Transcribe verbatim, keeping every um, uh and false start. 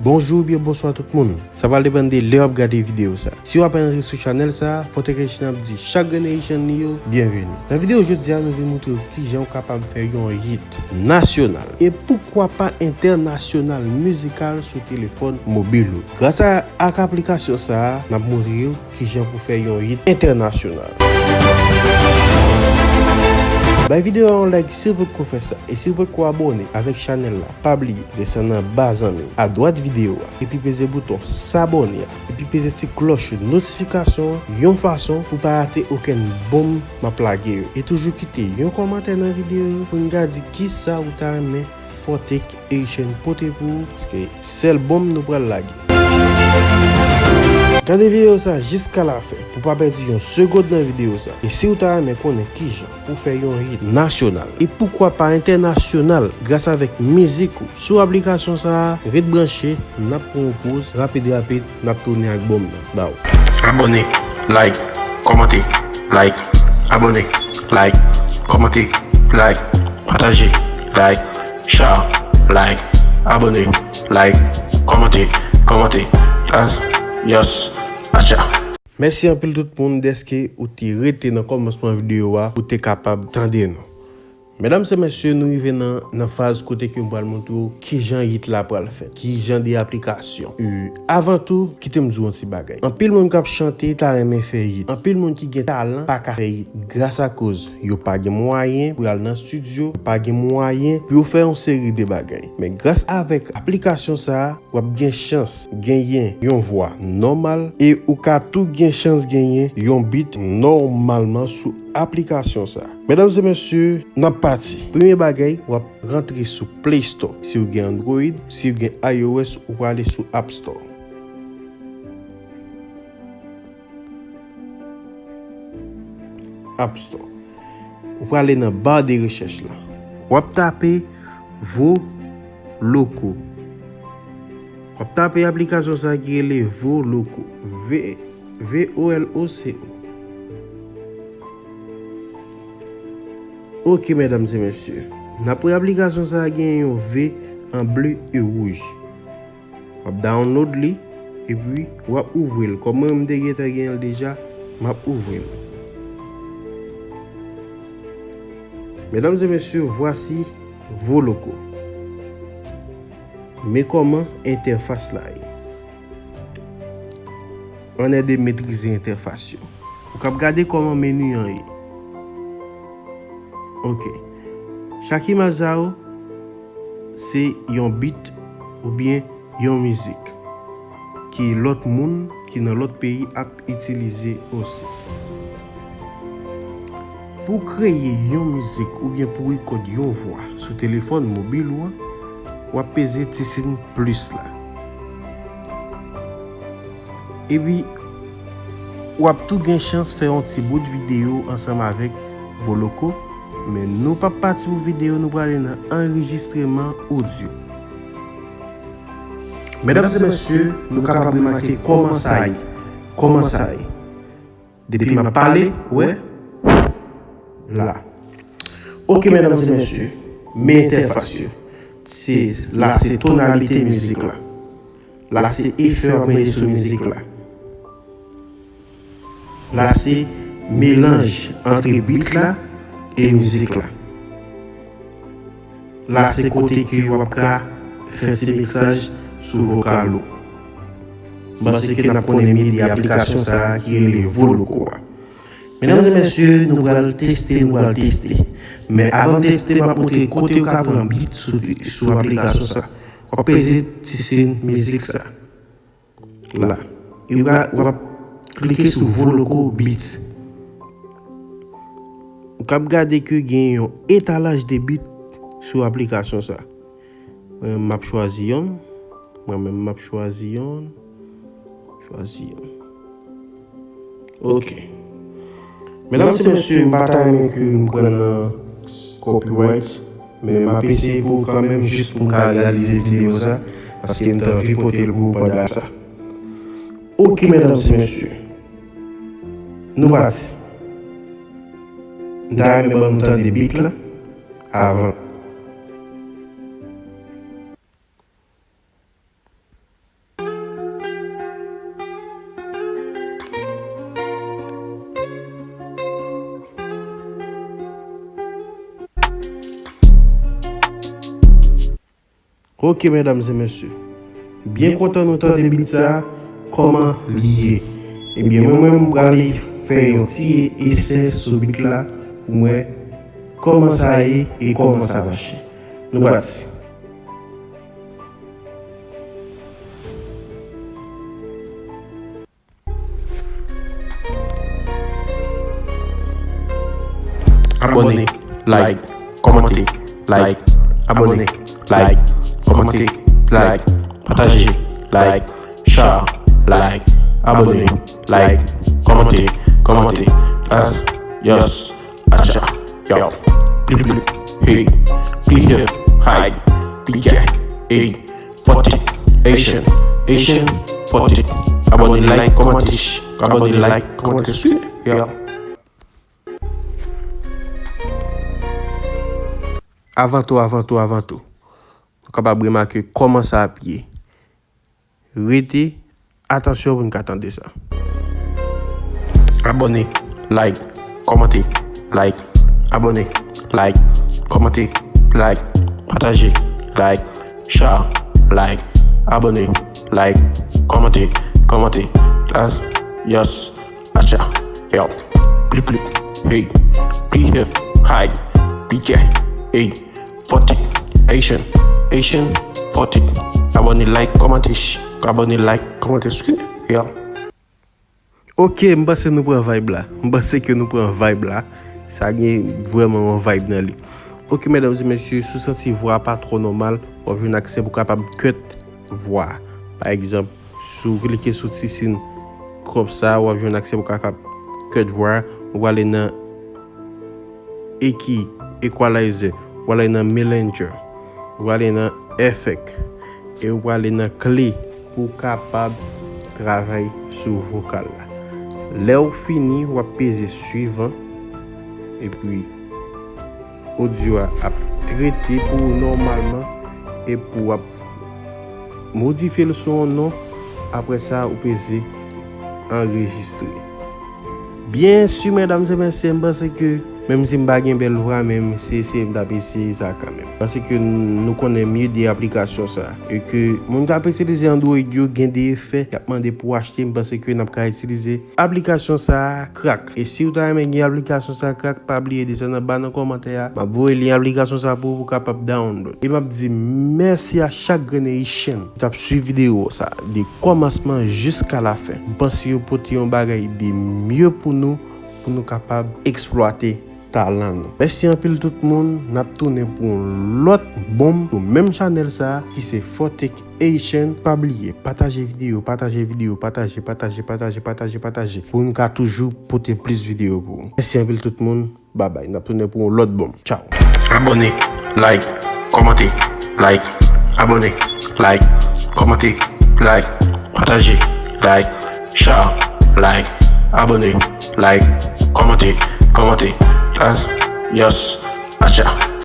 Bonjou oubyen bonswa tout moun. Sa pral depann de lè w ap gade videyo sa. Si w apèn rantre sou chanèl sa, Fortech Haitian ap di chak grenn Haitian li yo, byenveni. Nan videyo jodi a, nou vin montre w kijan w kapab fè yon hit nasyonal e poukwa pa entènasyonal mizikal sou telefòn mobil ou. Gras a, ak aplikasyon sa a, n ap montre w kijan pou fè yon hit entènasyonal. Bay videyo a yon like si w potko fè sa, e si w potko abòne avèk chanèl la, pa bliye desann anba zanmi w, adwat videyo a, epi peze bouton sabòne a, epi peze ti klòch notifikasyon an yon fason pou pa rate okenn bonm m ap lage yo. E toujou kite yon kòmantè nan videyo yo pou n ka di kisa ou ta renmen Fortech Haitian pote pou ou, paske sèl bonm nou pral lage. Gade videyo sa jiska lafen pou pa pèdi yon segond nan videyo sa. E si w ta renmen konnen kijan pou fè yon hit nasyonal e poukwa pa entènasyonal gras avèk mizik ou sou aplikasyon sa a, ret branche, n ap pran yon poz rapid rapid, n ap tounen ak bonm nan ba w. Abòne, like, kòmante, like, abòne, like, kòmante, like, pataje, like, share, like, abòne, like, kòmante, kòmante, ah, yes, atcha. Mèsi anpil tout moun dèske ou te rete nan kòmansman videyo a pou te kapab tande nou. Medam e mesye, nou rive nan, nan faz kote ke m pral montre w kijan hit la pral fèt, kijan de aplikasyon. E, avan tou, kite m di w yon ti bagay. Anpil moun k ap chante ta renmen fè hit. Anpil moun ki gen talan pa ka fè hit. Gras akoz yo pa gen mwayen pou y al nan estidyo, yo pa gen mwayen pou yo fè yon seri de bagay. Men gras avèk aplikasyon sa a, w ap gen chans genyen yon vwa nòmal e ou ka tou gen chans genyen yon beat nòmalman sou aplikasyon sa a. Medam e mesye, n ap pati. Premye bagay, w ap rantre sou Play Store. Si w gen Android, si w gen iOS, ou prale sou App Store. App Store. Ou prale nan ba de rechèch la. W ap tape Voloco. W ap tape aplikasyon sa ki rele Voloco. V, V O L O C O. Ok, medam e mesye. N ap wè aplikasyon sa gen yon V an ble e wouj. W ap download li, epi w ap ouvri l. Kòm mwen menm m te gentan gen l deja, m ap ouvri l. Medam e mesye, vwasi Voloco. Men kòman entèfas la ye. Ann ede metrize entèfas yo. Ou kab gade kòman meni an ye. Ok. Chak imaj sa yo, se yon beat oubyen yon mizik ki lòt moun ki nan lòt peyi ap itilize osi. Pou w kreye yon mizik oubyen pou w rekòd yon vwa sou telefòn mobil ou an, w ap peze ti siy plis la. Epi, w ap tou gen chans fè yon ti bout videyo ansanm avèk Voloco, men nou p ap pati pou videyo, nou prale nan anrejistreman odyo. Medam e mesye, nou kapab remake kòman sa ye. Kòman sa ye. Depi m ap pale, w wè, la. Ok, medam e mesye, men entèfas yo. Se, la se tonalite mizik la. La se efè w ap mete sou mizik la. La se melanj ant beat la e mizik la. La se kote ke w ap ka fè ti miksaj sou vokal ou. M panse ke n ap konnen midi aplikasyon sa a ki rele Voloco a. Medam e mesye, nou pral teste, nou pral teste. Men avan n teste, m ap montre kote w ka pran beat sou, sou aplikasyon sa. W ap peze ti siy mizik sa. La. E w ap, w ap klike sou Voloco Beats. Ou kab gade ke gen yon etalaj de beat sou aplikasyon sa. Mwen menm m ap chwazi yonn. Mwen menm m ap chwazi yonn. Chwazi yonn. Ok. Medam e mesye, m pa ta renmen ke m pran nan copyright, men m ap eseye pou ou kanmenm, jis pou m ka reyalize videyo sa, paske m te anvi pote l pou ou pandan sa. Ok, medam e mesye, nou pati. M ta renmen ban nou tande beat la avan. Ok, medam e mesye, byen kontan nou tande beat sa, kòman li ye? Ebyen, mwen menm, m prale fè yon ti esè sou beat la pou m wè kòman sa ye e kòman sa mache. Nou pati. Abòne, like, kòmante, like, abòne, like, kòmante, like, pataje, like, share, like, abòne, like, kòmante, kòmante, ah, yes, acha, yo, blip, blip, hey, blip, hey, blip, hey, pote, Asian, Asian, pote, abòne, like, kòmante, abòne, like, kòmante, yo. Avan tou, avan tou, avan tou, nou kapab remake kòman sa ap ye. Rete, atansyon pou n ka tande sa. Abòne, like, kòmante, like, abòne, like, kòmante, like, pataje, like, share, like, abòne, like, kòmante, kòmante, like, yes. Acha, yo, blip, blip, hey, blip, hey, blip, hey, pote, Asian, Asian, pote, abòne, like, kòmante, abòne, like, kòmante, yo. Ok, m panse nou pran vibe la. M panse ke nou pran vibe la. Sa gen vrèman yon vibe nan li. Ok, medam e mesye, si w santi vwa a pa twò nòmal, w ap jwenn aksè pou w kapab cut vwa a. Pa egzanp, si w klike sou ti siy crop sa, w ap jwenn aksè pou w kapab cut vwa a. Ou prale nan EQ, equalizer, ou prale nan melange, ou prale nan effect, e ou prale nan kle pou w kapab travay sou vokal la. Lè w fini, w ap peze suivant, epi odyo a ap trete pou ou nòmalman, epi w ap modifye l sou yon non, apre sa, ou peze anrejistre. Byen si, medam e mesye, m panse ke, menm si m pa gen bèl vwa, men se eseye m t ap eseye sa kanmenm. Paske nou konnen m ye de aplikasyon sa, e ke moun k ap itilize Android yo gen de efè y ap mande pou w achte, m panse ke n ap ka itilize aplikasyon sa a, Crack. E si w ta renmen gen aplikasyon sa a, Crack, pa bliye desann anba nan kòmantè a. M ap voye lyen aplikasyon sa a pou ou, pou w kapab download. E m ap di mèsi a chak grenn Ayisyen ki t ap swiv videyo sa a, de kòmansman jiska lafen. M panse yo pote yon bagay de mye pou nou, pou nou kapab eksplwate talan nou. Mèsi anpil tout moun, n ap tounen pou yon lòt bonm sou menm chanèl sa a, ki se Fòtèk Haitian. Pa bliye, pataje videyo, pataje videyo, pataje, pataje, pataje, pataje, pataje, pou nou ka toujou pote plis videyo pou ou. Mèsi anpil tout moun, babay, n ap tounen pou yon lòt bonm. Tchaw. Abòne, like, kòmante, like, abòne, like, kòmante, like, pataje, like, share, like, abòne, like, kòmante, kòmante, like, yes, acha.